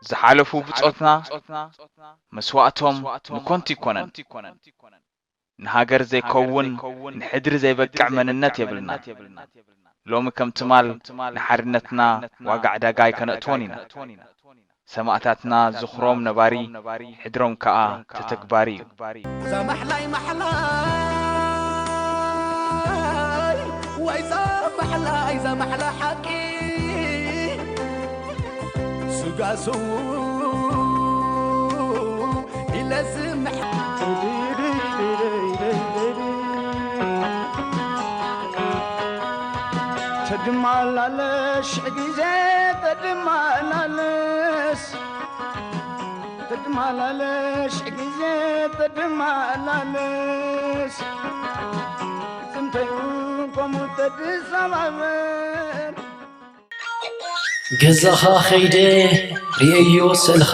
ዝሓለፉ ብጾትና መስዋእቶም ንኮንቱ ይኮነን። ንሃገር ዘይከውን ንሕድሪ ዘይበቅዕ መንነት የብልናን። ሎሚ ከም ትማል ንሓርነትና ዋጋ ዕዳጋ ኣይከነእትዎን ኢና። ሰማእታትና ዝኽሮም ነባሪ፣ ሕድሮም ከኣ ተተግባሪ እዩ። እዛ ማሕላይ ማሕላይ ወይ እዛ ማሕላይ እዛ ማሕላ ሓቂ ስጋሱ ኢለ ዝምሕ ተድማላለሽ ግዜ ተድማላለስ ተድማላለሽ ግዜ ተድማላለስ ጽንተይ ከምኡ ተድሰባበር ገዛኻ ኸይደ ርእየዮ ስእልኻ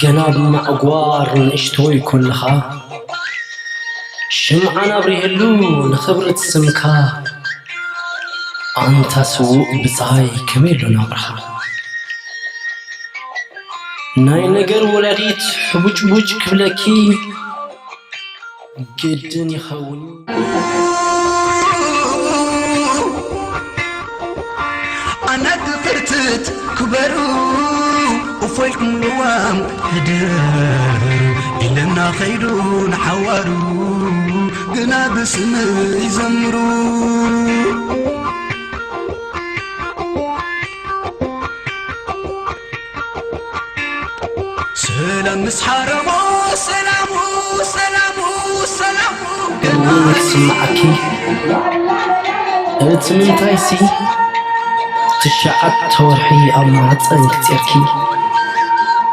ገና ብማዕጓር ንእሽቶይ ኮለኻ ሽምዓን ኣብሪሀሉ ንኽብሪ እቲ ስምካ ኣንታ ስዉእ ብጻይ ከመይ ኣሎ ናብራኻ ናይ ነገር ወላዲት ሕቡጭቡጭ ክብለኪ ግድን ይኸውን እዩ። ኣናግፍርትት ክበሩ እፎይልኩም ልዋም ሕደሩ ኢለና ኸይዱ ንሓዋሩ ግና ብስም ይዘምሩ ሰላም ምስ ሓረሞ ሰላሙ ሰላሙ ሰላሙ እሞ ክትስምዓኪ እቲ ምንታይሲ ትሽዓተ ወርሒ ኣብ ማህፀን ክፂርኪ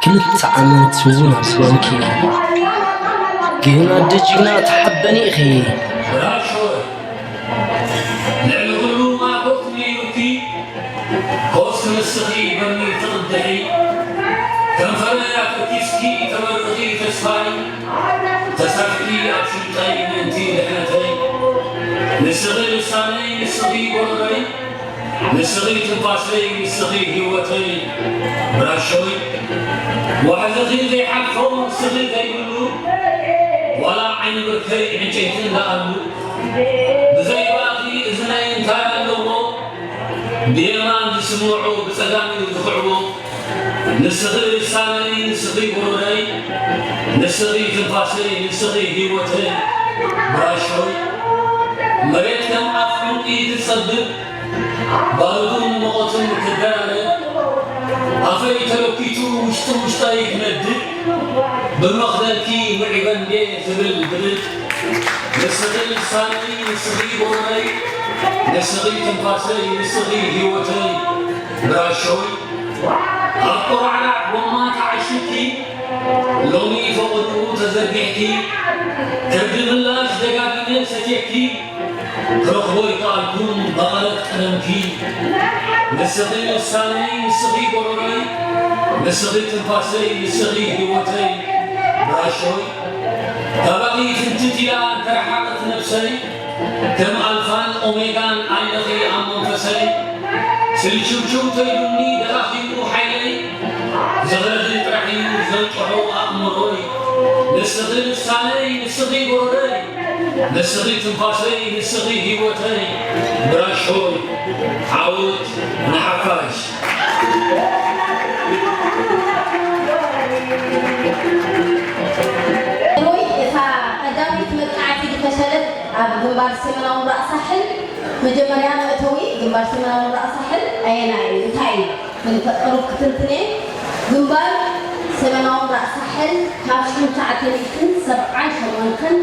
ክልተ ዓመት እውን ኣብ ዝበንኪ ግን ኣደ ጅግና ተሓበኒ ኢኺ ልዕሊ ኩሉ ማጎት ነይሩኪ ኮስ ንስኺ በርሚል ትቕድሒ ከንፈረይ ኣተኪስኪ ተመርኺ ተስፋይ ተሳፊኪ ኣብ ሽንጠይ ምእንቲ ድሕነተይ ንስኺ ልሳነይ ንስኺ ጎረረይ ንስኺ ትንፋሰይ ንስኺ ህይወተይ ብራሾይ ዋሕዝኺ ዘይሓልፎ ስኺ ዘይብሉ ዋላ ዓይኒ ብርከይ ዕንጨይቲ እንዳኣሉ ብዘይ ባእኺ እዝነይ እንታይ ኣለዎ ብየማን ዝስምዑ ብጸጋም እዩ ዝኽዕቦ ንስኺ ልሳነይ ንስኺ ጉሮረይ ንስኺ ትንፋሰይ ንስኺ ህይወተይ ብራሾይ መሬት ከም ኣፍ ዕንቂ ትጸብብ ባሩድን ሙቐትን ክደራረብ ኣፈይ ተለኪቱ ውሽጢ ውሽጠይ ክነድድ ብመኽደልኪ ምዒበ እንዴ ትብል ብድድ ንስኺ ልሳነይ ንስኺ ጎረረይ ንስኺ ትንፋሰይ ንስኺ ህይወተይ ብራሾይ ኣብ ቆራዕራዕ ጎማ ተዓሽግኪ ሎሚ ፈቐድኡ ተዘርጊሕኪ ከብዲ ምላሽ ደጋጊመ ሰትየኪ ክረኽቦ ይከኣልኩን በቐለት ቀለምኪ ንስኺ ልሳነይ ንስኺ ጎረሮይ ንስኺ ትንፋሰይ ንስኺ ህይወተይ ብራሾይ ካባኺ ፍንትት ኢላ እንተረሓቐት ነብሰይ ከም ኣልፋን ኦሜጋን ኣለኺ ኣብ መንፈሰይ ስልችውችው ተይሉኒ ደኻኺሙ ሓይለይ ዝኽርኺ ጥራሕ እዩ ዘንቅሖ ኣእምሮይ ንስኺ ልሳነይ ንስኺ ጎረረይ ንስኺ ትንፋሰይ ንስኺ ህይወተይ ብራሾይ ዓወት ንሓፋሽ ሮይ እታ ቀዳመይቲ መጥቃዕቲ ዝፈሸለት ኣብ ግንባር ሰሜናዊ ምብራቕ ሳሕል መጀመርያ መእተዊ ግንባር ሰሜናዊ ምብራቕ ሳሕል ኣየናይ እዩ? እንታይ እዩ? ክንፈጥሩ ክትንትኔ ግንባር ሰሜናዊ ምብራቕ ሳሕል ካብ ሽሕን ትሽዓተ ሚእትን ሰብዓን ሸሞንተን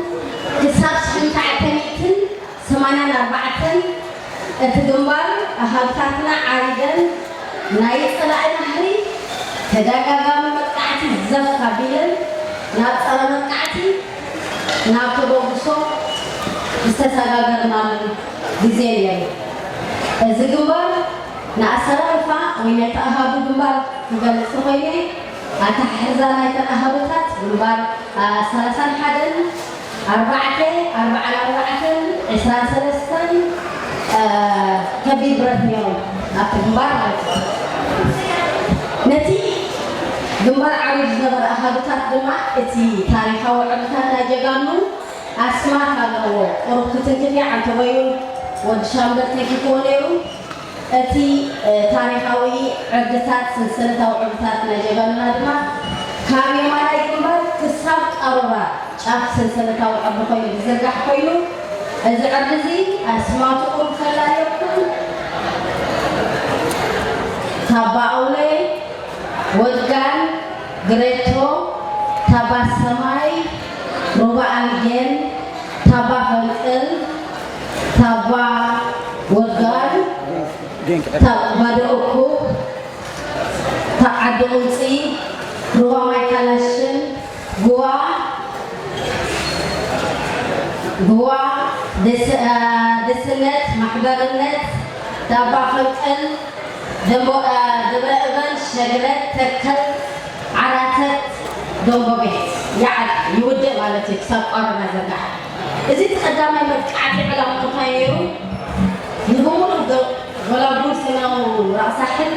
ክሳብ ሽሕን ትሽዓተ ሚእትን ሰማንያን ኣርባዕተን እቲ ግንባር ኣሃዱታትና ዓሪደን ናይ ጸላኢ ናህሪ ተደጋጋሚ መጥቃዕቲ ዘፍ ኣቢለን ናብ ጸረ መጥቃዕቲ ናብ ተበግሶ ዝተሰጋገርናሉ ግዜ ነይሩ። እዚ ግንባር ንኣሰራርፋ ወይ ናይቲ ኣሃዱ ግንባር ክገልጽ ተኾይነ ኣተሓሕዛ ናይተን ኣሃዱታት ግንባር ሰላሳን ሓደን ኣርባዕተ ኣርብዓን ኣርባዕተን ዕስራን ሰለስተን ከቢድ ብረት ነይሮም ኣብቲ ግንባር ማለት እዩ። ግንባር ዓርዩ ዝነበረ ኣሃዱታት ድማ እቲ ታሪኻዊ ዕርድታት ናይ ጀጋኑ ኣስማት ኣለዎ። ቁሩብ ክትንክፍ እያ፣ ዓንተቦይ እውን ወዲ ሻምበል ተንኪፍዎ ነይሩ። እቲ ታሪኻዊ ዕርድታት፣ ሰንሰለታዊ ዕርድታት ናይ ጀጋኑና ድማ ካብ የማናይ ግንባር ክሳብ ቃሮራ ጫፍ ሰንሰለታዊ ዕርዲ ኮይኑ ዝዝርጋሕ ኮይኑ፣ እዚ ዕርዲ እዚ ኣስማቱ ቁሩብ ከላልየኩም፣ ታባ ኣውለይ፣ ወድጋል፣ ግሬቶ፣ ታባ ሰማይ፣ ሩባ ኣልጌን፣ ታባ ፈንቅል፣ ታባ ወድጋል፣ ታባ ደኦኩ፣ ታባ ዓዲ ቁልፂ፣ ሩባ ማይ ካላሽን፣ ጉዋ፣ ጉዋ፣ ደስ-፣ አ፣ ደስነት፣ ማሕበርነት፣ ዳባ ፈንቅል፣ ደንቦ-፣ አ፣ ደብረ እበን፣ ሸግረት፣ ተከል፣ ዓራተት፣ ደንቦ ቤት። ይዓል፣ ይውድእ ማለት እዩ፣ ክሳብ ቋረና ዘርጋሕ። እዚ እቲ ቀዳማይ መጥቃዕቲ ዕላማ እንታይ ነይሩ? ንብሙሉእ ዶ-፣ ጎላጉል ሰሜናዊ ምብራቕ ሳሕል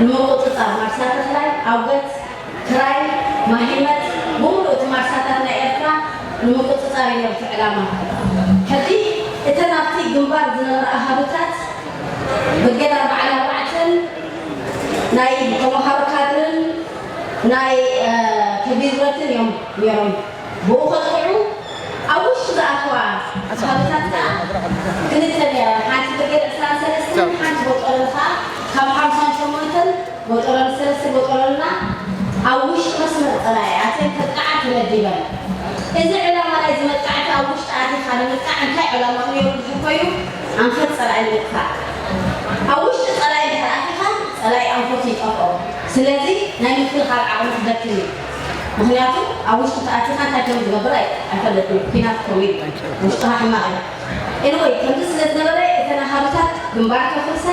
ንምቁጽጻር ማርሳ ተኽላይ፣ ኣውገት፣ ክራይ፣ ማሂመት፣ ብምሉእ እቲ ማርሳታት ናይ ኤርትራ ንምቁጽጻር እዩ ነቲ ዕላማ። ሕጂ እተን ኣብቲ ግንባር ዝነበራ ኣሃዱታት ብርጌድ ኣርባዓን ኣርባዕተን ናይ ተመሃሮ ካድርን ናይ፣ እ፣ ክብሪ ንብረትን እዮም ነይሮም። ብኡ ከጥቅዑ ኣብ ውሽጢ ዝኣተዋ ኣሃዱታት ከኣ ክልተ ነይረን። ሓንቲ ብርጌድ ዕስራን ሰለስተን፣ ሓንቲ ቦጦሎኒ ከኣ ካብ ሓምሳን ሸሞንተን ቦጦሎኒ ሰለስተ ቦጦሎንና ኣብ ውሽጢ መስመር ጸላኢ ኣትየን ከጥቅዓ ተመዲበን። እዚ ዕላማ ናይዚ መጥቃዕቲ ኣብ ውሽጢ ኣቲኻ ንምጥቃዕ እንታይ ዕላማ ነይሩ እንድሕር ኮይኑ ኣንፈት ጸላኢ ንምጥፋእ። ኣብ ውሽጢ ጸላኢ እንድሕር ኣቲኻ ጸላኢ ኣንፈቱ ይጠፍኦ። ስለዚ ናይ ምክልኻል ዓቕሚ ክደክም እዩ። ምኽንያቱ ኣብ ውሽጢ ተኣቲኻ እንታይ ከም ዝገብር ኣይ-፣ ኣይፈለጥን። ኲናት ከምኡ እዩ። ውሽጥኻ ሕማቕ እዩ። ኤኒወይ፣ ከምዚ ስለ ዝነበረ እተን ኣሃዱታት ግንባር ከፍርሳ፣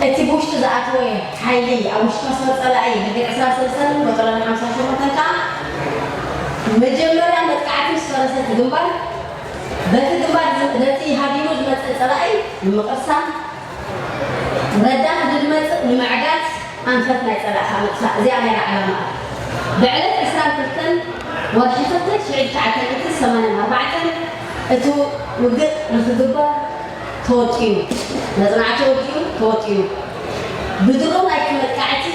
እቲ ብውሽጢ ዝኣተወ ሓይሊ ኣብ ውሽጢ መስመር ጸላኢ ብርጌድ ዕስራን ሰለስተን፣ ቦጦሎኒ ሓምሳን ሸሞንተን ከኣ መጀመርያ መጥቃዕቲ ምስ ፈረሰ እቲ ግንባር፣ በቲ ግንባር ዝ-፣ ነቲ ሃዲሙ ዝመጽእ ጸላኢ ንምቕርሳም፣ ረዳት ድድመጽእ ንምዕጋት ኣንፈት ናይ ጸላእኻ ምጥፋእ፣ እዚኣ ነይራ ዕላማ። ብዕለት ዕስራን ክልተን ወርሒ ክልተ ሽሕን ትሽዓተ ሚእትን ሰማንያን ኣርባዕተን እቲ ውግእ ንኽግበር ተወጢኑ፣ መጽናዕቲ ወዲኡ ተወጢኑ። ብድሮ ናይቲ መጥቃዕቲ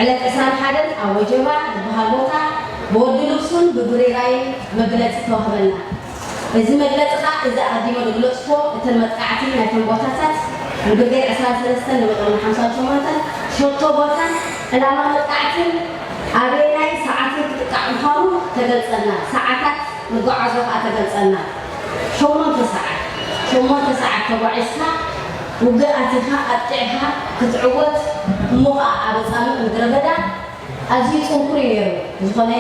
ዕለት ዕስራን ሓደን ኣብ ወጀባ ዝበሃል ቦታ ብወዲ ልብሱን ብብሬራይን መግለጺ ተዋህበና። እዚ መግለጺ ኸኣ እዚ ኣቐዲመ ዝግለጽኩዎ እተን መጥቃዕቲ ናይተን ቦታታት ንብርጌድ ዕስራን ሰለስተን ንብርጌድ ሓምሳን ሸሞንተን ሸቶ ቦታን ዕላማ መጥቃዕትን ኣበየናይ ሰዓትን ክጥቃዕ ምዃኑ ተገልጸልና። ሰዓታት ንጓዓዞ ኸኣ ተገልጸልና። ሸሞንተ ሰዓት፣ ሸሞንተ ሰዓት ተጓዒዝካ ውግእ ኣቲኻ ኣጥቂዕካ ክትዕወት እሞ ኸኣ ኣብ ጻምእ ምድረ በዳ ኣዝዩ ጽንኩር እዩ ነይሩ። ብዝኾነ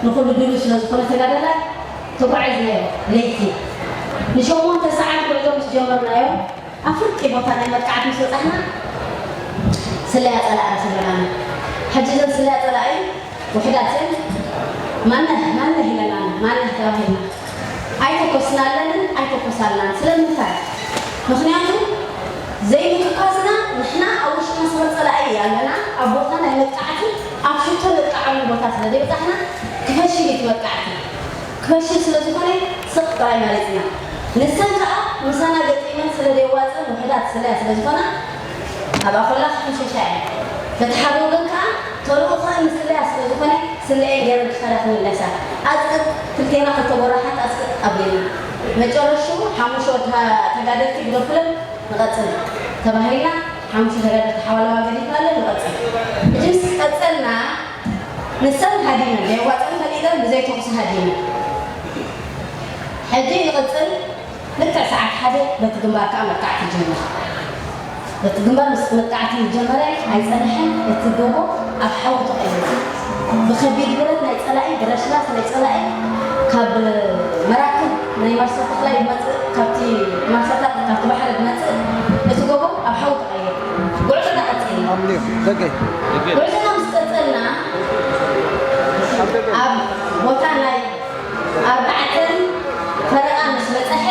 ንኹሉ ድሉው ስለ ዝኾነ ተጋዳላይ ተጓዒዝ ነይሩ። ለይቲ ንሸሞንተ ሰዓት ጉዕዞ ምስ ጀመርናዮ ኣብ ፍርቂ ቦታ ናይ መጥቃዕቲ ምስ በጻሕና ስለያ ጸላኢ ረኺበናና። ሕጂ እዘን ስለያ ጸላኢ ውሑዳት እየን። ማነህ ማነህ ኢለናና፣ ማነህ ተባሂልና። ኣይተኮስናለንን ኣይተኮሳልናን። ስለምንታይ? ምኽንያቱ ዘይምትኳስና ንሕና ኣብ ውሽጢ መስመር ጸላኢ ኣለና። ኣብ ቦታ ናይ መጥቃዕቲ ኣብ ሽቶ ንጥቃዓሉ ቦታ ስለ ዘይበጻሕና ክፈሽል እዩ እቲ መጥቃዕቲ። ክፈሽል ስለ ዝኾነ ስቕ ጥራይ መሪጽና። ንሰን ከኣ ምሳና ገጢመን ስለ ዘየዋጽእን ውሑዳት ስለያ ስለ ዝኾና ኣብኣ ኮላ ክሕሸሻ እየን። በቲ ሓደ ወገን ከኣ ተልእኾ ምስለያ ስለ ዝኾነ ስለየን ገይረን ክኸዳ ክምለሳ። ኣጽቅጥ ክልቴና ክልተ ጎራሓት ኣጽቅጥ ኣቢልና። መጨረሽኡ ሓሙሽተ ወታ-፣ ተጋደልቲ ግደፉለን ንቐጽል ተባሂልና ሓሙሽተ ተጋደልቲ ሓዋላዋ ገዲፍናለን ንቐጽል። ሕጂ ምስ ቀጸልና ንሰን ሃዲመን ዘየዋጽአን ፈሊጠን ብዘይ ተኹሲ ሃዲመን። ሕጂ ንቐጽል። ልክዕ ሰዓት ሓደ በቲ ግንባር ከኣ መጥቃዕቲ ጀመረ። በቲ ግንባር ምስ መጥቃዕቲ ጀመረ ኣይጸንሐን፣ እቲ ጎቦ ኣብ ሓዊ ተቐይሩ። ብኸቢድ ብረት ናይ ጸላኢ፣ ብረሽላስ ናይ ጸላኢ ካብ መራክብ ናይ ማርሻል ተኽላይ ዝመጽእ፣ ካብቲ ማርሻል፣ ካብቲ ባሕሪ ዝመጽእ እቲ ጎቦ ኣብ ሓዊ ተቐይሩ። ጉዕዞና ቀጺልና። ኣምልዮ፣ ደገይ። ጉዕዞና ምስ ቀጸልና ኣብ ቦታ ናይ ኣርባዕተን ፈረቓ ምስ በጽሐ፣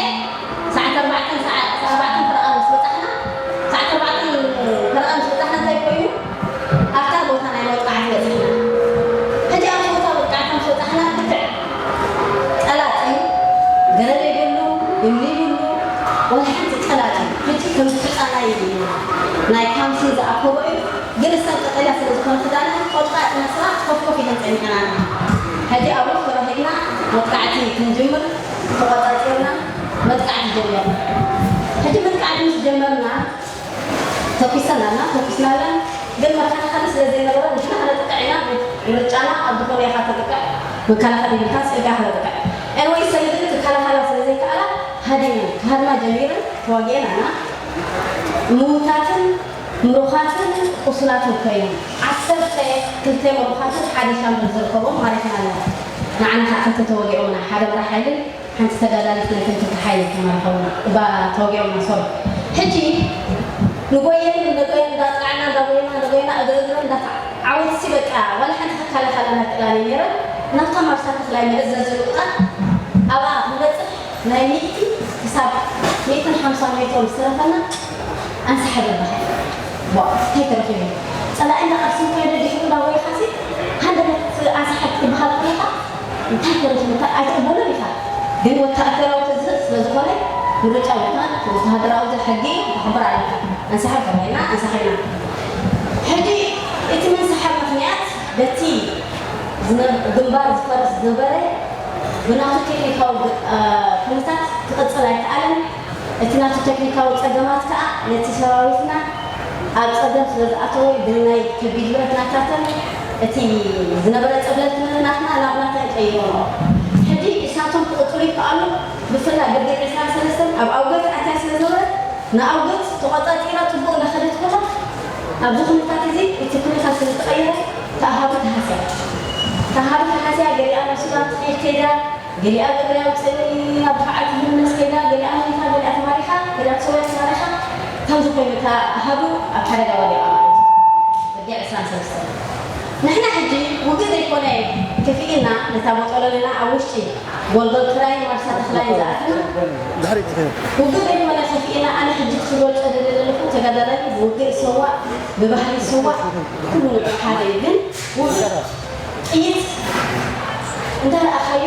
ሰዓት ኣርባዕተን፣ ሰዓ-፣ ኣርባዕተን ፈረቓ ምስ በጻሕና፣ ሰዓት ኣርባዕተን ፈረቓ ምስ በጻሕና እንታይ ኮይኑ? ኣብታ ቦታ ናይ መጥቃዕቲ በጺሕና። ሓምሲን ዝኣከቦ እዩ። ግን እሰን ቀጠልያ ስለ ዝኾነ ክዳነን ቆጣጥ መስላ ኮፍ ኮፍ ኢለን ጸኒሐናና። ሕጂ ኣብኡ ተባሂልና መጥቃዕቲ ክንጅምር ተቆጻጺርና መጥቃዕቲ ጀመርና። ሕጂ መጥቃዕቲ ምስ ጀመርና ተኩሰን ኣልና፣ ተኩስና ኣለን። ግን መከላኸሊ ስለ ዘይነበረ ንሕና ከነጥቅዕ ኢና፣ ምርጫና ኣብ ዝኾነ ኢኻ ተጥቅዕ፣ መከላኸሊ ኢልካ ስኢልካ ኢኻ ተጥቅዕ። ኤንወይ ሰለ ግን ክከላኸላ ስለ ዘይከኣላ ሃዲመን፣ ክሃድማ ጀሚረን ተዋጊኤን ኣና ምዉታትን ምሩኻትን ቁሱላትን ኮይኖም ዓሰርተ ክልተ ምሩኻትን ሓደ ሻምበል ዝርከቦም ማሪኽና ኣለና። ንዓና ከዓ ክልተ ተወጊኦምና፣ ሓደ መራሕ ሓይልን ሓንቲ ተጋዳሊት ናይ ትምክሕቲ ሓይሊ ተማሪኾምና፣ እባ ተወጊኦምና፣ ሶሪ። ሕጂ ንጎየን ንጎየን እንዳጥቃዕና እንዳጎየና እንዳጎየና እግሪ እግሪ እንዳተዓወትሲ በቃ ዋላ ሓንቲ ክከላኸለና ክእላን ነይረን። ናብታ ማርሳ ተኽላይ መእዘዚ ልቁጣት ኣብኣ ክንበፅሕ ናይ ሚእቲ ክሳብ ሚእትን ሓምሳን ሜትሮ ምስ ተረፈና ኣንሳሕብ በሃል። ዋ፣ እንታይ ተረኺቡ? ጸላኢ እንዳቐርሰምካዮ ደድሕሩ እንዳጎየኻሲ ሃንደበት ኣንሳሕብ ክትበሃል ከለኻ እንታይ ተረኺቡ? እንታይ ኣይትቕበሎን ኢኻ። ግን ወታደራዊ ትእዛዝ ስለ ዝኾነ ምርጫ የብልካን። ወታደራዊ ሕጊ ተኽብር ኣለካ። ኣንሳሕብ ተባሂልና ኣንሳሒብና። ሕጂ እቲ ምንሳሓብ ምኽንያት በቲ ዝነ-፣ ግንባር ዝፈርስ ዝነበረ ብናቱ ቴክኒካዊ ግ-፣ አ፣ ኩነታት ክቕጽል ኣይከኣለን። እቲ ናቱ ቴክኒካዊ ጸገማት ከኣ ነቲ ሰራዊትና ኣብ ጸገም ስለ ዝኣተወ፣ ብናይ ከቢድ ብረት ናታተን እቲ ዝነበረ ጸብለልትነት ናትና ናብ ናተን ቀይሮምኦ። ሕጂ እሳቶም ክቕጽሉ ይከኣሉ፣ ብፍላይ ብርጌድ ዕስራን ሰለስተን ኣብ ኣውገት ኣትያ ስለ ዝነበረት፣ ንኣውገት ተቖጻጺራ ጽቡቕ እናኸደት ከላ፣ ኣብዚ ኩነታት እዚ እቲ ኩነታት ስለ ዝተቐየረ፣ ተኣሃዱ ተሃስያ። ተኣሃዱ ተሃስያ፣ ገሊኣ ናብ ሱዳን ትኸይድ ከይዳ፣ ገሊኣ ብእግሪ ኣውፅእኒ ናብ በዓል ትምለስ ከይዳ፣ ገሊኣ ሞይታ፣ ገሊኣ ተማሪኻ፣ ገሊኣ ተሰዊኣ ተማሪኻ፣ ከምዚ ኮይኑ እታ ኣሃዱ ኣብ ሓደጋ ወዲቓ ማለት እዩ። ወዲ ዕስራን ሰለስተን። ንሕና ሕጂ ውግእ ዘይኮነ ከፊእና ነታ ቦጦሎልና ኣብ ውሽጢ ጎልጎል ክራይ ማርሳ ተኽላይ ዝኣትና ድሕሪት ውግእ ዘይኮነ ከፊእና ኣነ ሕጂ ክገልጾ ደለ ዘለኹ ተጋዳላይ ብውግእ ይሰዋእ ብባህሊ ይሰዋእ ኩሉ ሓደ እዩ። ግን ውግእ ጥይት እንተ ረኣኻዮ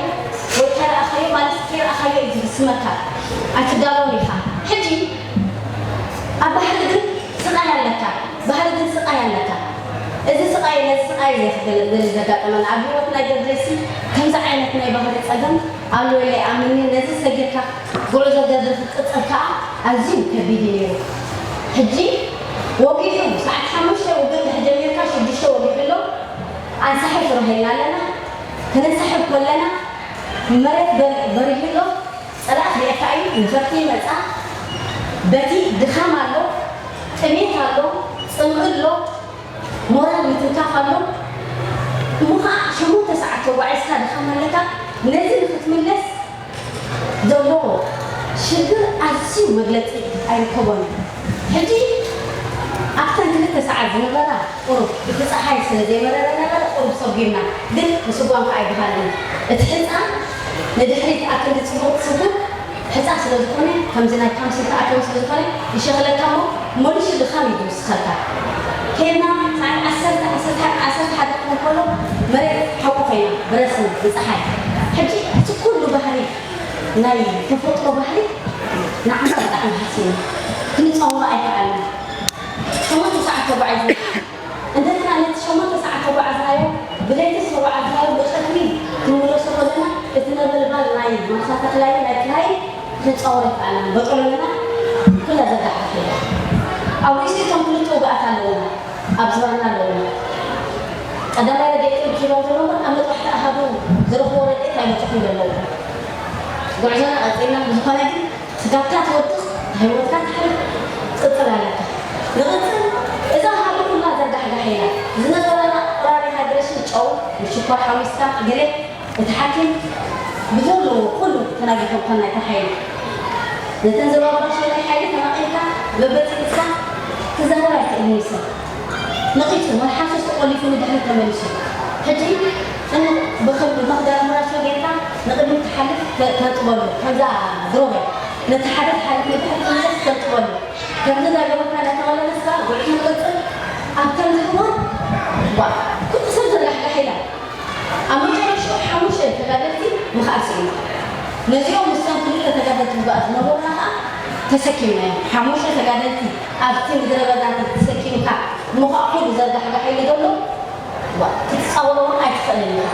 ወይ ከረኣኻዮ ማለት ከይረኣኻዮ እዩ ዝስመካ። ኣይትዳሎን ኢኻ። ሕጂ ኣብ ባሕሪ ግን ስቓይ ኣለካ። ባህሪ ግን ስቓይ ኣለካ። እዚ ስቓይ ነዚ ስቓይ ዘ-፣ ዘ-፣ ዘጋጠመና ኣብ ህይወት ናይ ገድለሲ ከምዚ ዓይነት ናይ ባህሪ ጸገም ኣሎ ኢለ ይኣምን እየ። ነዚ ሰጊርካ ጉዕዞ ገድሊ ክትቅጽል ከኣ ኣዝዩ ከቢድ እዩ ነይሩ። ሕጂ ወጊሑ ሰዓት ሓሙሽተ ውግእ እንድሕር ጀሚርካ ሽዱሽተ ወጊሑ ኣሎ። ኣንሳሕብ ተባሂልና ኣለና። ክነንሳሕብ ከለና መሬት በር-፣ በሪሁ ኣሎ። ጸላእ ክሪኣካ እዩ፣ ነፈርቲ ይመጻ። በቲ ድኻም ኣሎ፣ ጥሜት ኣሎ፣ ጽምኢ ኣሎ፣ ሞራል ምትንካፍ ኣሎ። እሞ ኸዓ ሸሞንተ ሰዓት ተጓዒዝካ ድኻም ኣለካ። ነዚ ንክትምለስ ዘሎ ሽግር ኣዝዩ መግለጺ ኣይርከቦን። ሕጂ ኣብተን ክልተ ሰዓት ዝነበራ ቁሩብ እቲ ጸሓይ ስለ ዘይመረረ ነበረ ቁሩብ ሰጒምና፣ ግን ምስጓም ከኣ ኣይበሃልን። እቲ ሕጻ ንድሕሪት ኣክንዲ ጽቡቕ ትስጉም ሕጻ ስለ ዝኾነ፣ ከምዚ ናይ ካምሲ ተኣከቡ ስለ ዝኾነ ይሸኽለካ እሞ መሊሱ ድኻም እዩ ዝውስኸካ። ኬድና ሰዓት ዓሰርተ፣ ዓሰርተ፣ ዓሰርተ ሓደ ክኾን ከሎ መሬት ሓዊ ኮይና ብረስኒ ብጸሓይ። ሕጂ እቲ ኩሉ ባህሪ ናይ ተፈጥሮ ባህሪ ንዓና ብጣዕሚ ሃስየና። ክንጻወሮ ኣይከኣልናን። ሸሞንተ ሰዓት ተጓዒዝና። እንደገና ነቲ ሸሞንተ ሰዓት ተጓዓዝናዮ፣ ብለይቲ ዝተጓዓዝናዮ ብቐትሪ ክንምለሶ ከለና፣ እቲ ነበልባል ናይ ማርሳ ተኽላይ ናይ ክራይ ክንጻወሮ ኣይከኣልናን። በጦሎንና ኩላ ዘጋሓፈ እያ። ኣብ ርእሲ እቶም ክልተ ውግኣት ኣለውና፣ ኣብ ዝባንና ኣለውና። ቀዳማይ ረድኤት እዮም ሒዞም ዘለዉ፣ ኣብ መጥባሕቲ ኣሃዱ ዝረኽብዎ ረድኤት ኣይበጽሑን ዘለዉ። ጉዕዞና ቀጺልና፣ ብዝኾነ ግን ስጋብካ ትወድቕ፣ ህይወትካ ትሓልፍ፣ ትቕጽል ኣለካ። ንቕጽል፣ እዛ ሃገር ኩላ ዘርጋሕጋሕ ኢላ። ዝነበረና ቆራሪ ሃይድሬሽን ጨው፣ ሽኮር ሓዊስካ፣ ገለ እቲ ሓኪም ብዘለዎ ኩሉ ተናጊፎም ከም ናይታ ሓይሊ። ነተን ዘባብራ ሸውራይ ሓይሊ ተናቒልካ፣ በበጺጽካ ክዛረብ ኣይክእልን እዩ ሰብ። ነቒጹ፣ መልሓሱ ተቖሊፉ ንድሕሪት ተመሊሱ። ሕጂ እን-፣ ብኽም-፣ ብመኽደራ ምራሾ ጌርካ ንቕድሚት ትሓልፍ ተ-፣ ተንጥበሉ። ከምዛ ድሮበ ነቲ ሓደ ትሓልፍ ንድሕሪት ትምለስ ተንጥበሉ። ከምዚ እንዳገበርካ እንዳተመላለስካ ጉዕዞ ንቕጽል። ኣብ ከምዚ እዋን፣ ዋ፣ ኩሉ ሰብ ዘርጋሕጋሕ ኢላ። ኣብ መጨረሽኡ ሓሙሽተ ተጋደልቲ ምኽኣል ስኢኑ። ነዚኦም ምስቶም ክልተ ተጋደልቲ ዝጓዓዙ ዝነበሩና ኸኣ ተሰኪምናዮም። ሓሙሽተ ተጋደልቲ ኣብቲ ምድረ በዳ ተሰኪሙ ምዃዕ ኩሉ ዘርጋሕጋሕ ኢሉ ዘሎ ክትፃወሮ እውን ኣይትኽእልን ኢኻ።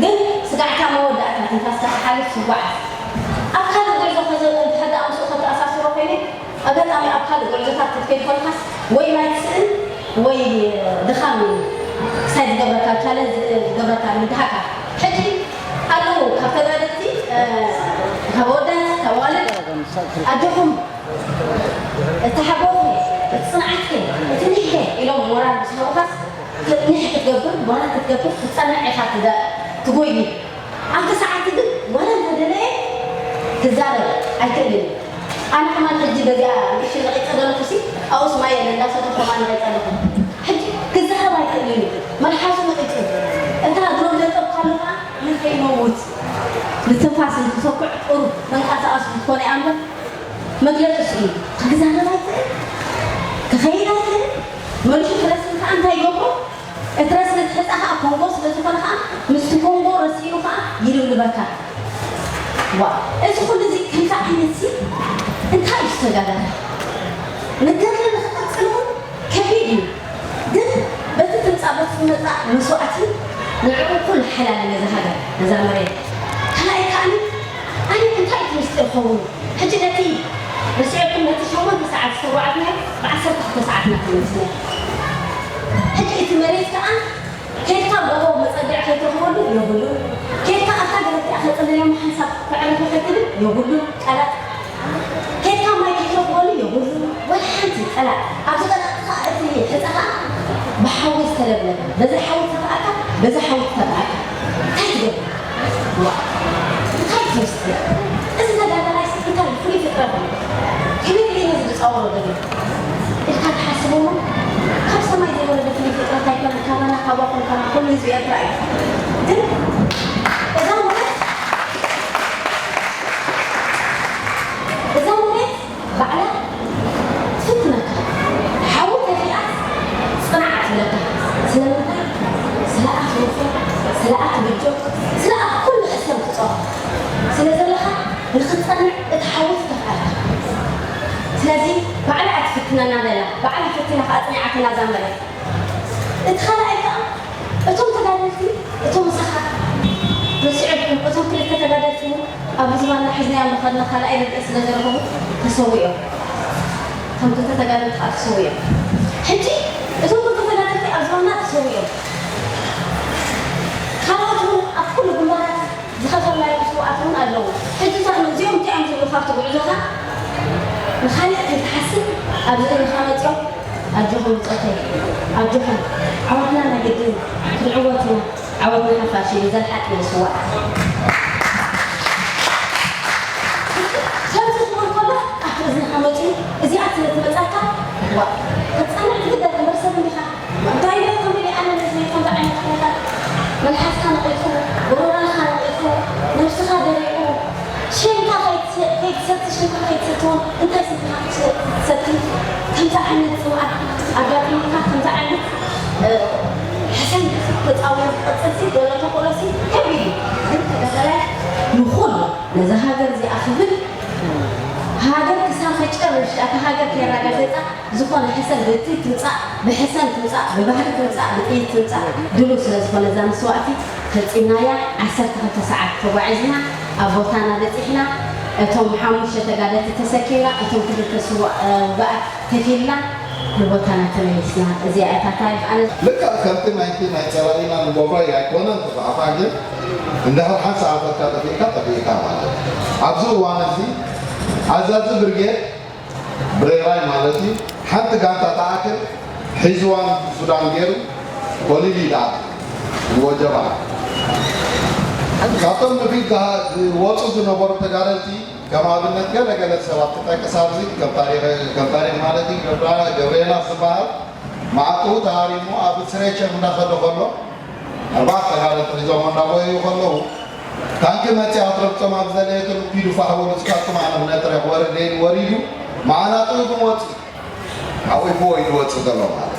ግን ስጋዕካ መወዳእታ ትንፋስካ ክሓልፍ ትጓዓዝ። ኣብ ካልእ ጉዕዞ ከዘ እንድሕር ደኣ ምስኡ ከተኣሳስሮ ኮይነ ኣጋጣሚ ኣብ ካልእ ጉዕዞታት ክትከይድ ኮንካስ ወይ ማይ ትስእን ወይ ድኻም እዩ ክሳይ ዝገብረካ ቻለንጅ ዝገብረካ ምድሃካ። ሕጂ ኣለዉ ካብ ተጋደልቲ ካብ ኣወዳት ካብ ኣዋልድ ኣጆኹም እቲ ሓጎስኪ እቲ ጽንዓትኪ እቲ ኒሕኪ ኢሎም ሞራል ምስ ሃቡኻስ ኒሕ ክትገብር ሞራል ክትገብር ክትጸንዕ ኢኻ ትደ- ትጎይ። ኣብቲ ሰዓት ግን ዋላ እንተደለየ ክዛረብ ኣይክእልን እዩ። ኣነ ከማን ሕጂ በዚኣ ንእሽተይ ነቒጸ ዘለኹሲ ኣብኡስ ማይ የለን እንዳሰተኹ ከማን ነቒጸ ኣለኹ። ሕጂ ክዛረብ ኣይክእልን እዩ። መልሓሱ ነቒጹ እታ ድሮም ዘጠብካ ኣለኻ ንኸይመውት ንትንፋስ ንክሰኩዕ ጥሩ መንቀሳቐሲ ክትኮነ እያ እምበር መግለጺ ስኢኑ ክዛረብ ኣይክእል ክኸይድ ኣይክእል መሪሹ ክረስን ከዓ እንታይ ይገብሮ እቲ ረስኒ ትሕፃ ከዓ ኮንጎ ስለ ዝኾነ ከዓ ምስቲ ኮንጎ ረሲኡ ከዓ ይልብልበካ ዋ እዚ ኩሉ እዚ ከምዚ ዓይነት ሲ እንታይ እዩ ዝተጋዳለ ንገርለ ንክቐፅል እውን ከቢድ እዩ ግን በቲ ትምፃእ በቲ ትመፃእ መስዋእቲ ንዕኡ ኩሉ ሓላል ነዛ ሃገር ነዛ መሬት ካልኣይ ከዓኒ ኣነ እንታይ እቲ ምስጢር ኸውን ሕጂ ነቲ ርሲዕኩም ነቲ ሸሞንተ ሰዓት ዝተጓዓዝናዮ ብዓሰርተ ክልተ ሰዓትና ተመሊስና ሕጂ እቲ መሬት ከዓ ኬድካ ጎቦ መፀግዒ ከይትረኽበሉ የብሉን ኬድካ ኣብታ ገለቲኣ ከፅልል እሞ ሓንሳብ ተዕርፎ ከይትብል የብሉን ቀለጥ ኬድካ ማይ ከይትረኽበሉ የብሉን ወይ ሓንቲ ቀላጥ ኣብዚ ቀላጥ ከዓ እቲ ሕፃ ከዓ ብሓዊ ዝተለብለበ በዚ ሓዊ ተተኣካ በዚ ሓዊ ተተኣካ እንታይ ትገብር እንታይ ትወስድ እዚ ተጋዳላይ እንታይ ፍሉይ ፍጥረት እዩ ከመይ ገይሩ ዝፃወሮ ዘሎ ኢልካ ትሓስብ እሞ ካብ ሰማይ ዘይወረደ ፍሉይ ፍጥረት ኣይኮነን ካባና ካባኹም ከማኹም ህዝቢ ኤርትራ እዩ ግን እዛ ማለት እዛ ማለት ባዕላ ትፍትነካ ሓዊ ተፊኣት ፅናዕ ትብለካ ስለምንታይ ስለ ኣትወፍር ስለ ኣትብጆ ስለ ኣብ ኩሉ ሕሰብ ትፀዋ ስለ ዘለኻ ንክትፀንዕ እቲ ሓዊ ትተፍኣልካ ስለዚ ባዕላ እያ ትፍትነና ዘላ ባዕላ ፈቲና ከዓ ፅኒዓትና እዛ መሬት እቲ ካልኣይ ከዓ እቶም ተጋደልቲ እቶም ምሳኻ ረሲዕኩም እቶም ክልተ ተጋደልቲ እውን ኣብ ዝባንና ሒዝናዮም ዝኸድና ካልኣይ ርግእ ስለ ዝረኸቡ ተሰዊኦም እቶም ክልተ ተጋደልቲ ከዓ ተሰዊኦም ሕጂ እቶም ክልተ ተጋደልቲ ኣብ ዝባንና ተሰዊኦም ካልኦት እውን ኣብ ኩሉ ግንባራት ዝኸፈልናዮም መስዋእቲ እውን ኣለዉ ሕጂ እዚኦም እንታይ እዮም ዝብሉ ካብቲ ጉዕዞኻ ንኻልእ ከይትሓስብ ኣብዚ እኒኻ መፂኦም ኣጆኹም ብፆተይ ኣጆኹም ዓወትና ናይ ግድን ክንዕወት ኢና ዓወትና ሓፋሽ እዩ ዘልሓቂ ንስዋእ ከምዚ ክብል ከሎ ኣብቲ እዝንኻ መፂኡ እዚኣ ስለ ትመፃካ ዋ ክትፀንዕ ትግደድ እምበር ሰብ እንዲኻ እንታይ ዶ ተመሊኣ ነዚ ከምዚ ዓይነት ኩነታት መልሓስካ ነቒፉ ጎረራኻ ነቒፉ ነብስኻ ደሪቑ ሸንካ ከይትሰቲ ሽንካ ከይትሰቲ እውን እንታይ ስንካ ክትሰቲ ከምዚ ዓይነት ፅምኣት ኣጋጢሙካ ከምዚ ዓይነት ሕሰን ተፃውዮ ክቐፅልሲ ዘሎ ተኽእሎሲ ከቢድ እዩ ግን ተጋዳላይ ንኹሉ ነዛ ሃገር እዚኣ ክብል ሃገር ክሳብ መጨረሻ እታ ሃገር ከየረጋገፃ ዝኾነ ሕሰን ብቲ ትምፃእ ብሕሰን ትምፃእ ብባህሪ ትምፃእ ብጥይት ትምፃእ ድሉው ስለ ዝኾነ እዛ መስዋእቲ ፈፂምናያ ዓሰርተ ክልተ ሰዓት ተጓዒዝና ኣብ ቦታና በፂሕና እቶም ሓሙሽተ ተጋደልቲ ተሰኪምና እቶም ክልተ ስዉኣት ከፊልና ንቦታና ተመሊስና እዚኣ እታ ታሪኽ ኣነ ልክዕ ከምቲ ናይቲ ናይ ፀላኢና ንገብሮ ኣይኮነን ተባዕታ ግን እንድሕር ሓንሳእ ኣፈካ ጠፊእካ ጠፊእካ ማለት ኣብዚ እዋን እዚ ኣዛዚ ብርጌድ ብሬራይ ማለት እዩ ሓንቲ ጋንታ ተኣክል ሒዝዋን ሱዳን ገይሩ ኮሊል ይድኣት ወጀባ ካብቶም ንፊት ዝወፁ ዝነበሩ ተጋደልቲ ከም ኣብነት ገለ ገለ ሰባት ክጠቅስ ኣብዚ ከም ታሪክ ከም ታሪክ ማለት እዩ ገብራ ገብርኤል ዝበሃል መዓጥኡ ተሃሪሙ ኣብ ስትሬቸር እንዳኸደ ከሎ ኣርባዕተ ተጋደልቲ ሒዞሞ እንዳጎየዩ ከለዉ ታንኪ መፂኣ ክትረግፆም ኣብ ዝደለየትሉ ኪዱ ፋሕ በሉ እስካትኩም ኣነ ክነጥርሕ ወረደ ኢሉ ወሪዱ መዓናጥኡ ግን ወፂኡ ሓቂፍዎ እዩ ዝወፅእ ዘሎ ማለት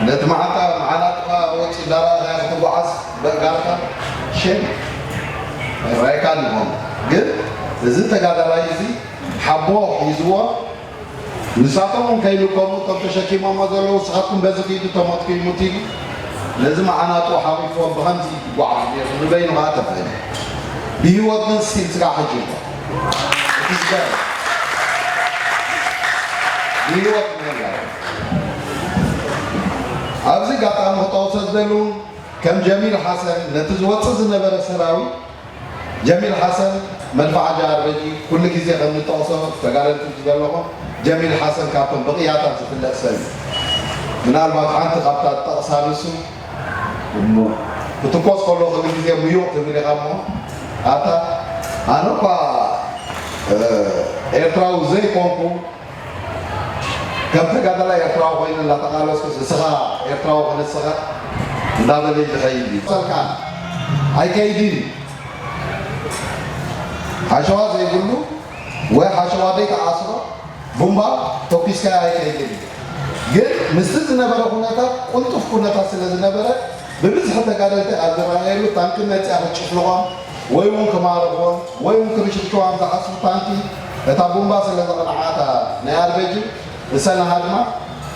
ነቲ መዓንጣ መዓናጥኻ ወፂኡ እንዳረኣኻዮ ክትጓዓዝ በእጋርካ ሸም ኣይረኣየካን ይኾን ግን እዚ ተጋዳላይ እዚ ሓቦ ሒዝዎ ንሳቶም እውን ከይልከሙ እቶም ተሸኪሞሞ ዘለዉ ንስኻትኩም በዚ ኪዱ እቶም ሞት ክይሙት ኢሉ ነዚ መዓናጡ ሓቒፍዎም ብኸምዚ ይጓዓዝ ነይሩ። ንበይኑ ኸዓ ተፈለ። ብህይወት ግን ስቲል ስጋዕ ሕጂ ኣሎ። እቲ ዝገርም ብህይወት ምህላው። ኣብዚ ኣጋጣሚ ክጠቕሶ ዝደሊ እውን ከም ጀሚል ሓሰን ነቲ ዝወፅእ ዝነበረ ሰራዊት ጀሚል ሓሰን መድፍዓ ጃርበጂ ኩሉ ግዜ ከም ንጠቕሶ ተጋደልቲ ዘለኹም ጀሚል ሓሰን ካብቶም ብቕያታት ዝፍለጥ ሰብ እዩ። ምናልባት ሓንቲ ካብታ ጠቕሳ ንሱ እሞ ክትኮስ ከሎ ኩሉ ግዜ ምዩቕ ትብል ኢኻ እሞ ኣታ ኣነ እኳ ኤርትራዊ ዘይኮንኩ ከም ተጋዳላይ ኤርትራዊ ኮይኑ እናተቓለስኩስ እስኻ ኤርትራዊ ክንስኻ እንዳበለ ዝኸይድ እዩ። ሰልካ ኣይከይድን እዩ። ሓሸዋ ዘይብሉ ወይ ሓሸዋ ዘይተኣስሮ ቡምባ ተኩስካ ኣይከይድን እዩ። ግን ምስቲ ዝነበረ ኩነታት ቅልጡፍ ኩነታት ስለ ዝነበረ ብብዝሒ ተጋደልቲ ኣብ ዝረኣየሉ ታንኪ መፅያ ክትጭፍልቖም ወይ እውን ክማርኽዎም ወይ እውን ክርሽርሽዋም ዝሓስቡ ታንኪ እታ ቡምባ ስለ ዘቕንዓታ ናይ ኣርበጂ እሰናሃ ድማ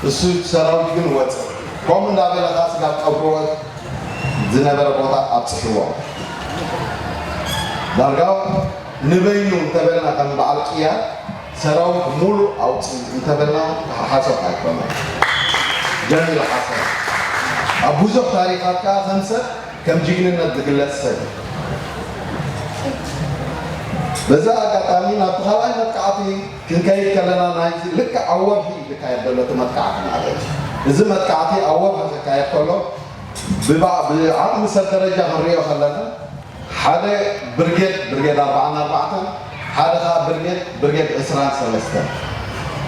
እሱ ሰራዊት ግን ወፀ። ከምኡ እንዳበለ ከዓ ስጋብ ቀብርወት ዝነበረ ቦታ ኣብፅሕዎ። ዳርጋ ንበይኑ እንተበልና ከም በዓል ቅያ ሰራዊት ሙሉእ ኣውፅእ እንተበልና ሓሶት ኣይኮነን። ጀሚል ሓሰን ኣብ ብዙሕ ታሪኻት ከዓ ከም ሰብ ከም ጅግንነት ዝግለፅ ሰብ እዩ። በዚ ኣጋጣሚ ናብቲ ካልኣይ መጥቃዕቲ ክንከይድ ከለና ናይዚ ልክዕ ኣብ ወርሒ ዝካየድ ዘሎ እቲ መጥቃዕቲ ማለት እዩ። እዚ መጥቃዕቲ ኣብ ወርሒ ክካየድ ከሎ ብባ- ብዓቕሚ ሰብ ደረጃ ክንሪኦ ከለና ሓደ ብርጌድ ብርጌድ ኣርባዓን ኣርባዕተን ሓደ ከዓ ብርጌድ ብርጌድ ዕስራን ሰለስተን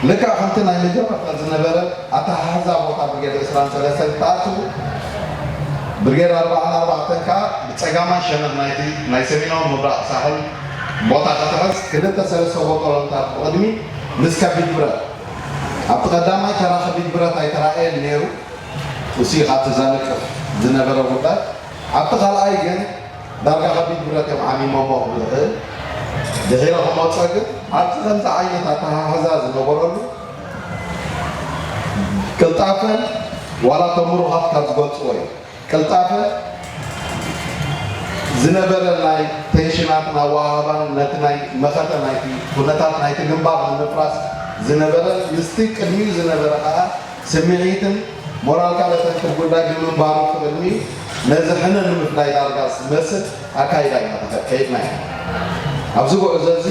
ልክዕ ከምቲ ናይ መጀመርታ ዝነበረ ኣተሓሕዛ ቦታ ብርጌድ ዕስራን ሰለስተን ክትኣትዉ ብርጌድ ኣርባዓን ኣርባዕተን ከዓ ብፀጋማይ ሸነኽ ናይቲ ናይ ሰሜናዊ ምብራቕ ሳሕል ቦታ ክትሕዝ ክልተ ሰለስተ ቦጦሎንታት ብቕድሚ ምስ ከቢድ ብረት ኣብቲ ቀዳማይ ተራ ከቢድ ብረት ኣይተራእየን ነይሩ። እሱ ካብቲ ዘንቅፍ ዝነበረ ጉዳይ ኣብቲ ካልኣይ ግን ዳርጋ ከቢድ ብረት እዮም ዓሚሞሞ ክብል ይኽእል። ድሒረ ክመፀ ግን ኣብቲ ከምዚ ዓይነት ኣተሓሕዛ ዝነበረሉ ቅልጣፈን ዋላ ተምሩኻት ካብ ዝገልፅዎ እዩ። ቅልጣፈ ዝነበረ ናይ ቴንሽናትን ኣወሃህባን ነቲ ናይ መኸተ ናይቲ ኩነታት ናይቲ ግንባር ንምፍራስ ዝነበረ ምስቲ ቅድሚኡ ዝነበረ ከዓ ስምዒትን ሞራልካ ለተንክፍ ጉዳይ ብምንባሩ ቅድሚ ነዚ ሕነ ንምፍላይ ዳርጋ ዝመስል ኣካይዳ ኢና ተኸ- ከይድና ኢና። ኣብዚ ጉዕዞ እዚ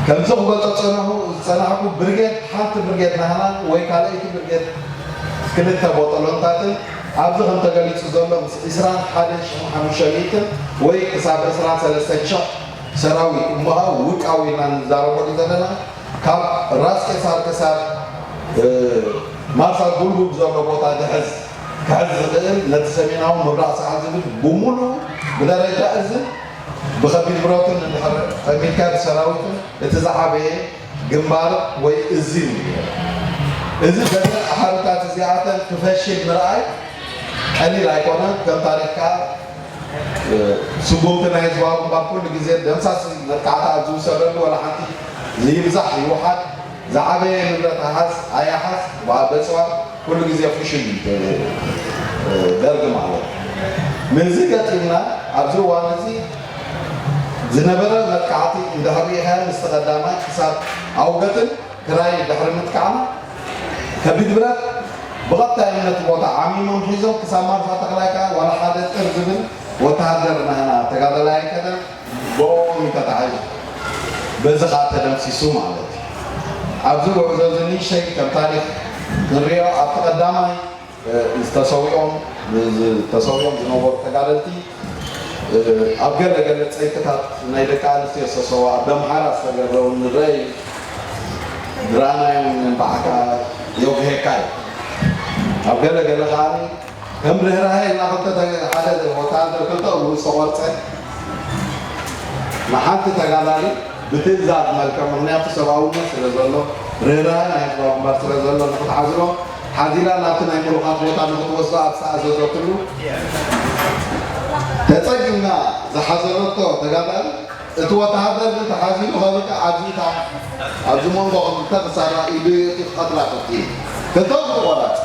ከምዚ ክገልጾ ጸናኹ ዝጸናሕኩ ብርጌድ ሓንቲ ብርጌድ ናህናን ወይ ካልኣይቲ ብርጌድ ክልተ ቦጠሎንታትን ኣብዚ ከም ተገሊጹ ዘሎ ምስ ዕስራን ሓደን ሽሕን ሓሙሽተ ሚእትን ወይ ክሳብ ዕስራን ሰለስተን ሽሕ ሰራዊት እሞ ውቃዊ ኢልና ንዛረበሉ ዘለና ካብ ራስ ቄሳር ክሳብ ማርሳ ጉልጉል ዘሎ ቦታ ዝሕዝ ክሕዝ ዝኽእል ነቲ ሰሜናዊ ምብራቕ ሰዓል ዝብል ብምሉኡ ብደረጃ እዝን ብኸቢድ ብረትን እንድሕር ጠሚትካ ብሰራዊትን እቲ ዝዓበየ ግንባር ወይ እዝን እዩ። እዚ በተን ኣሃዱታት እዚኣተን ክፈሽል ምርኣይ ቀሊል ኣይኮነን። ከም ታሪኽካ ስጉምቲ ናይ ህዝባዊ ግንባር ኩሉ ግዜ ደምሳሲ መጥቃዕቲ ኣብ ዝውሰደሉ ዋላ ሓንቲ ዘይብዛሕ ይውሓድ ዝዓበየ ንብረት ኣሓዝ ኣያሓዝ በፅዋ ኩሉ ግዜ ፍሽል እዩ ደርግ ማለት እዩ። ምስዚ ገጢምና ኣብዚ እዋን እዚ ዝነበረ መጥቃዕቲ እንድሕር ርኢኻዮ ምስቲ ቀዳማይ ክሳብ ኣውገትን ክራይ ድሕሪ ምጥቃዕና ከቢድ ብረት ብቐጥታ እዮም ነቲ ቦታ ዓሚሞም ሒዞም ክሳብ ማርፋ ተኽላይ ከዓ ዋላ ሓደ ጥር ዝብል ወተሃደር ናህና ተጋዳላይ ኣይከደን ብኦም እዩ ተታሒዙ በዚ ከዓ ተደምሲሱ ማለት እዩ። ኣብዚ ጉዕዞ እዚ ንእሽተይ ከም ታሪክ ክንሪኦ ኣብቲ ቀዳማይ ዝተሰዊኦም ዝተሰዊኦም ዝነበሩ ተጋደልቲ ኣብ ገለ ገለ ጸይቅታት ናይ ደቂ ኣንስትዮ ዝተሰዋ ኣብ ደምሓራ ዝተገብረ እውን ንረአ እዩ። ዝረኣናዮ እውን ንባዕካ የጉሄካ እዩ። ኣብ ገለ ገለ ከዓ ከም ርህራሄ ኢልና ክልተ ሓደ ወታሃደር ክልተ እግሩ ዝተቆርፀ ንሓንቲ ተጋዳሊ ብትእዛዝ መልክዕ ምክንያቱ ሰብኣውነት ስለ ዘሎ ርህራሄ ናይ ህዝባዊ ግንባር ስለ ዘሎ ንክትሓዝሎ ሓዚላ ናብቲ ናይ ምሩኻት ቦታ ንክትወስዶ ኣብ ዝተኣዘዘትሉ ተፀጊምና ዝሓዘለቶ ተጋዳሊ እቲ ወተሃደር ግን ተሓዚሉ ከብቅዕ ኣብዚታ ኣብዚ መንጎ ክልተ ክሳራ ኢዱ የእትዩ ክቐትላ ፈትዩ። ክልተ ክልተ ቆራጽ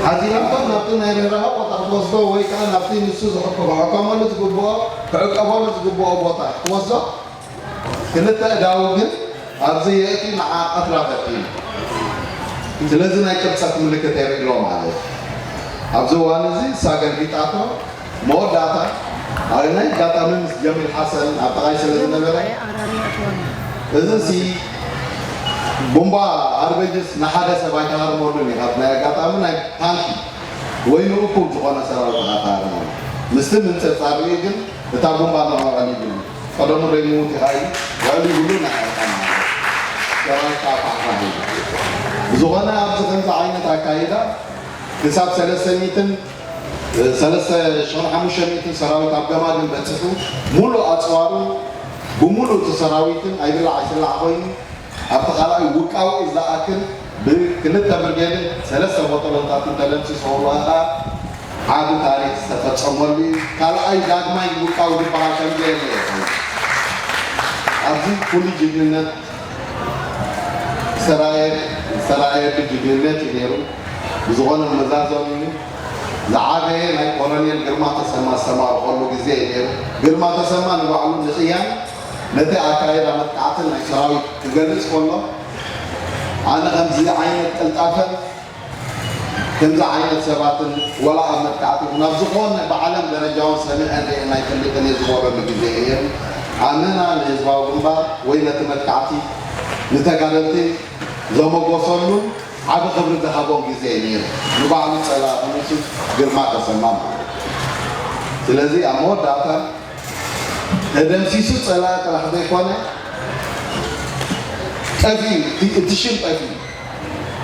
ሓዚላቶ ናብቲ ናይ ርህራሀ ቦታ ክትወስዶ ወይ ከዓ ናብቲ ንሱ ዝሕኩ- ክሕከመሉ ዝግብኦ ክዕቀበሉ ዝግብኦ ቦታ ክትወስዶ ክልተ እዳው ግን ኣብዚ የእቲ ንዓ ቀትላ ፈትዩ። ስለዚ ናይ ቅብፀት ምልክት የርእሎ ማለት ኣብዚ እዋን እዚ እሳ ገልቢጣቶ መወዳእታ ኣብ ናይ ኣጋጣሚ ምስ ጀሚል ሓሰን ኣብ ጥቓይ ስለ ዝነበረ እዚ ሲ ቡምባ ኣርበጅስ ንሓደ ሰብ ኣይተሃርመሉን እዩ። ካብ ናይ ኣጋጣሚ ናይ ታንኪ ወይ ንእኩብ ዝኾነ ሰራዊት ኣተሃርመሉ ምስቲ ምንፅርፃር እዩ። ግን እታ ቡምባ ንዕኡ ቀሊሉ እዩ። ቀደሙ ደይምውት ኢኻ እዩ ልዕሊ ይብሉ ናይ ኣርቃን ማለት ሰራዊት ኣፋሕፋሕ እዩ። ብዝኾነ ኣብዚ ከምዚ ዓይነት ኣካይዳ ክሳብ ሰለስተ ሚእትን ሰለስተ ሽሕን ሓሙሽተ ሚእትን ሰራዊት ኣብ ገማግም በፂሑ ሙሉእ ኣፅዋሩ ብሙሉእ እቲ ሰራዊትን ኣይብላዕ ኣይስላዕ ኮይኑ ኣብቲ ካልኣይ ውቃዊ ዝኣክል ብክልተ ብርጌድን ሰለስተ ቦጠሎንታትን ተደምሲሶ ከኣ ዓቢ ታሪክ ዝተፈጸመሉ እዩ። ካልኣይ ዳግማይ ውቃዊ ዝበሃል ከም ዘየለ እዩ። ኣብዚ ፍሉይ ጅግንነት ዝተራእየ ዝተራእየሉ ጅግንነት እዩ ነይሩ። ብዝኾነ መዛዘሚኡ ዝዓበየ ናይ ኮሎኔል ግርማ ተሰማ ዝተማርኸሉ ግዜ እዩ ነይሩ። ግርማ ተሰማ ንባዕሉ ንቅያን ነቲ ኣካይዳ መጥቃዕትን ናይ ሰራዊት ክገልጽ ከሎ ኣነ ከምዚ ዓይነት ቅልጣፈን ከምዚ ዓይነት ሰባትን ወላ ኣብ መጥቃዕቲ ይኹን ኣብ ዝኾነ ብዓለም ደረጃ እውን ሰሚዐ ርእየ ኣይፈልጥን እየ ዝበለሉ ግዜ እየ። ኣመና ንህዝባዊ ግንባር ወይ ነቲ መጥቃዕቲ ንተጋደልቲ ዘመጎሰሉን ዓቢ ክብሪ ዝሃቦም ግዜ እዩ ነይሩ። ንባዕሉ ጸላኢ ክንሱ ግርማ ተሰማ ማለት እዩ። ስለዚ ኣብ መወዳእታ ተደምሲሱ ጸላኢ ጥራሕ ዘይኮነ ጠፊኡ እቲ ሽም ጠፊኡ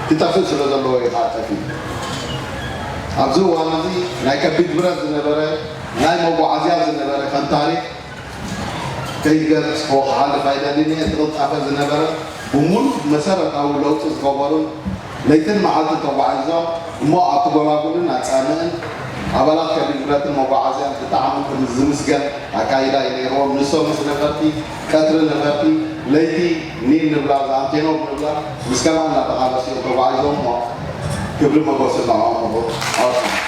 ክጠፍእ ስለ ዘለዎ እዩ ከዓ ጠፊኡ። ኣብዚ እዋን እዚ ናይ ከቢድ ብረት ዝነበረ ናይ መጓዓዝያ ዝነበረ ከም ታሪክ ከይገልጽ ክሓልፍ ኣይደልን እየ። እቲ ቅልጣፈ ዝነበረ ብምሉእ መሰረታዊ ለውጢ ዝገበሩን ለይትን መዓልትን ተጓዒዞም እሞ ኣብቲ ጎላጉልን ኣጻምእን ኣባላት ከቢድ ብረትን መጓዓዝያን ብጣዕሚ ዝምስገን ኣካይዳ እዩ ነይርዎም። ንሶም ምስ ነፈርቲ ቀትሪ ነፈርቲ ለይቲ ኒል ንብላ ዛንቴኖ ንብላ ምስ ከማን እናተቓለሱ እዮም ተጓዒዞም እሞ ክብሪ መጎስ ንዕኦም ምሁር ኣውፅኡ።